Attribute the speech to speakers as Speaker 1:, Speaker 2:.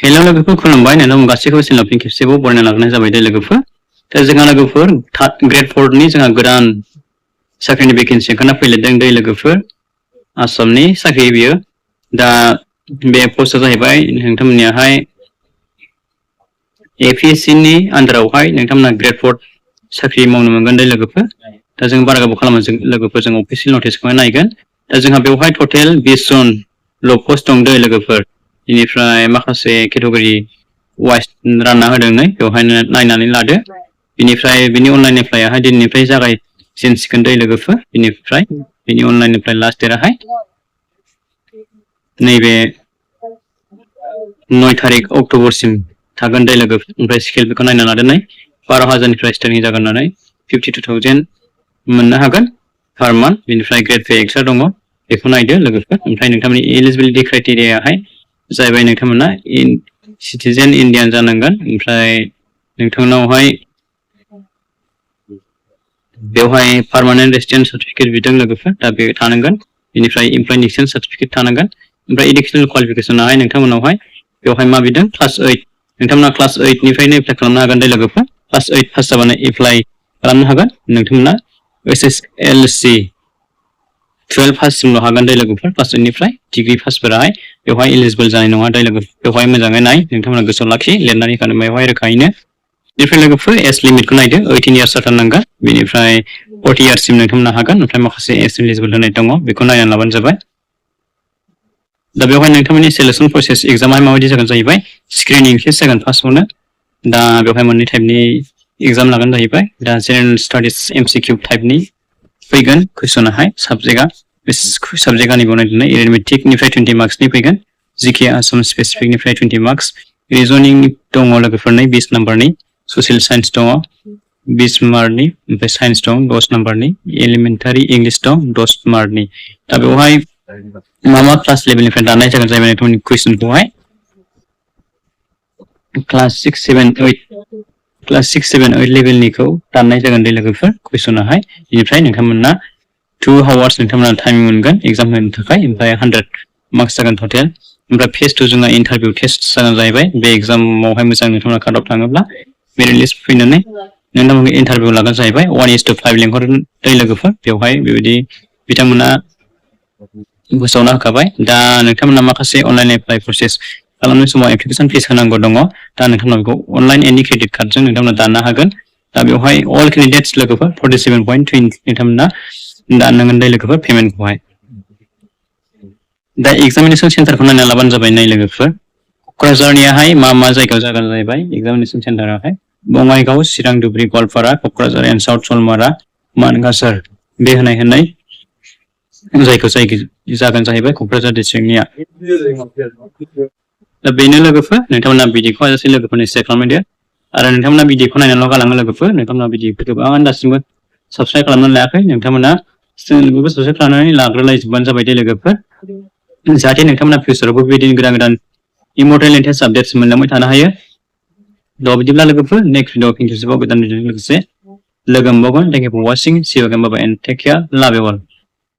Speaker 1: Hello लोगोफोर खुलुमबाय नोंथांमोन गासैखौबो चेनेल फिन खेबसेबाव बरायना लाग्रोनाय जाबाय दे लोगोफोर दा जोंहा लोगोफोर ग्रेड 4 नि जोंहा गोदान साख्रिनि भेकेन्सि ओंखारना फैलेदों दे लोगोफोर आसामनि साख्रि बियो दा बे पस्टआ जाहैबाय नोंथांमोननियाहाय APSC नि आन्दारावहाय नोंथांमोना ग्रेड 4 साख्रि मावनो मोनगोन दे लोगोफोर दा जों बारा गोबाव खालामो जों लोगोफोर जों अफिसियेल नटिसखौ नायगोन दा जोंहा बेवहाय टटेल 20 जन ल' पस्ट दं दे लोगोफोर बेनिफ्राय माखासे केटेगरि वाइज रानना होदों नै बेवहायनो नायनानै लादो बेनिफ्राय बिनि अनलाइन एप्लाइआहाय दिनैनिफ्राय जागायजेनसिगोन दे लोगोफोर बेनिफ्राय बिनि अनलाइननिफ्राय लास्ट डेटआहाय नैबे 9 तारिख अक्ट'बरसिम थागोन दे लोगोफोर ओमफ्राय स्केल बेखौ नायना लादो नै 12,000निफ्राय स्टार्टिं जागोन होननानै 52,000 मोननो हागोन पार मान्थ बेनिफ्राय ग्रेड पे एक्सट्रा दङ बेखौ नायदो लोगोफोर ओमफ्राय नोंथांमोननि एलिजिबिलिटि क्राइटेरियाहाय जाहैबाय नोंथांमोना सिटिजेन इन्डियान जानांगोन ओमफ्राय नोंथांनावहाय बेवहाय पार्मानेन्ट रेसिडेन्ट सार्टिफिकेट बिदों लोगोफोर दा बे थानांगोन बेनिफ्राय इमप्लयमेन्ट एक्सचेन्ज सार्टिफिकेट थानांगोन ओमफ्राय एडुकेसनेल क्वालिफिकेसनाहाय नोंथांमोनावहाय बेवहाय मा बिदों क्लास 8 नोंथांमोना क्लास 8 निफ्रायनो एप्लाइ खालामनो हागोन दे लोगोफोर क्लास 8 पास जाबानो एप्लाइ खालामनो हागोन नोंथांमोना SSLC 12 पाससिमल' हागोन दे लोगोफोर क्लास 8 निफ्राय डिग्री पासफोराहाय बेवहाय एलिजिबल जानाय नङा दे लोगोफोर बेवहाय मोजाङै नाय नोंथांमोना गोसोआव लाखि लिरनानै होखानो बेवहाय रोखायैनो बेनिफ्राय लोगोफोर एज लिमिटखौ नायदो 18 इयार्स जाथारनांगोन बेनिफ्राय 40 इयार्ससिम नोंथांमोना हागोन ओमफ्राय माखासे एज एलिजिबल होनाय दङ बेखौ नायनानै लाबानो जाबाय दा बेवहाय नोंथांमोननि सेलेक्शन प्रसेस एग्जामाहाय माबायदि जागोन जाहैबाय स्क्रिनिं टेस्ट जागोन फार्स्टआवनो दा बेवहाय मोननै टाइपनि एग्जाम लागोन जाहैबाय दा जेनेरेल स्टाडिज MCQ टाइपनि फैगोन कुइसनाहाय साबजेक्टआ बे साबजेक्टआ नैबाव नायदों एरिथमेटिकनिफ्राय 20 मार्क्सनि फैगोन जिके आसाम स्पेसिफिकनिफ्राय 20 मार्क्स रिजनिं दङ लोगोफोरनि 20 नाम्बारनि ससियेल साइन्स दङ 20 मार्कनि ओमफ्राय साइन्स दं 10 नाम्बारनि एलिमेन्टारि इंलिश दं 10 मार्कनि दा बेवहाय मा क्लास लेभेलनिफ्राय दानाय जागोन जाहैबाय नोंथांमोननि कुइसनखौहाय क्लास 6, 7, 8 लेभेलनिखौ दाननाय जागोन दे लोगोफोर कुइसनाहाय बेनिफ्राय नोंथांमोना 2 आवार्स नोंथांमोना टाइमिं मोनगोन एग्जाम होनो थाखाय ओमफ्राय 100 मार्क्स जागोन टटेल ओमफ्राय फेज 2 जोंहा इन्टारभिउ टेस्ट जागोन जाहैबाय बे एग्जामावहाय मोजां नोंथांमोना काट अफ थाङोब्ला मेरिट लिस्ट फैनानै नोंथांमोनखौ इन्टारभिउ लागोन जाहैबाय 1:5 लेंहरगोन दै लोगोफोर बेवहाय बेबायदि बिथांमोना फोसावना होखाबाय दा नोंथांमोना माखासे अनलाइन एप्लाइ प्रसेस खालामनाय समाव एप्लिकेसन फिस होनांगौ दङ दा नोंथांमोना बेखौ अनलाइन एनि क्रेडिट कार्डजों नोंथांमोना दाननो हागोन दा बेवहाय अल केन्डिडेट्स लोगोफोर 47.20 नोंथांमोना दाननांगोन दै लोगोफोर पेमेन्टखौहाय दा एग्जामिनेसन सेन्टारखौ नायना लाबानो जाबाय नै लोगोफोर क'क्राझारनियाहाय मा जायगायाव जागोन जाहैबाय एग्जामिनेसन सेन्टाराहाय बङाइगाव चिरां धुबुरी गवालपारा क'क्राझार एन्ड साउथ सलमारा मानगासार बे होनाय जायखौ जागोन जाहैबाय क'क्राझार डिस्ट्रिक्टनिया दा बेनो लोगोफोर नोंथांमोना भिडिअखौ हाजासे लोगोफोरनो शेयार खालामदो आरो नोंथांमोना भिडिअखौ नायनानैल' गालाङो लोगोफोर नोंथांमोना भिडिअखौ गोबाङानो दासिमबो साबस्क्राइब खालामनानै लायाखै नोंथांमोना चेनेलखौबो साबस्क्राइब खालामनानै लाग्रोलायजोबबानो जाबाय दे लोगोफोर जाहाथे नोंथांमोना फिउचारावबो बेबायदिनो गोदान इम्परटेन्ट लेटेस्ट आपडेट्स मोनलांबाय थानो हायो दा बिदिब्ला लोगोफोर नेक्स्ट भिडिअ फिन खेबसेबाव गोदान भिडिअजों लोगोसे लोगो मोनबावगोन thank you for watching see you again bye bye and take care love you all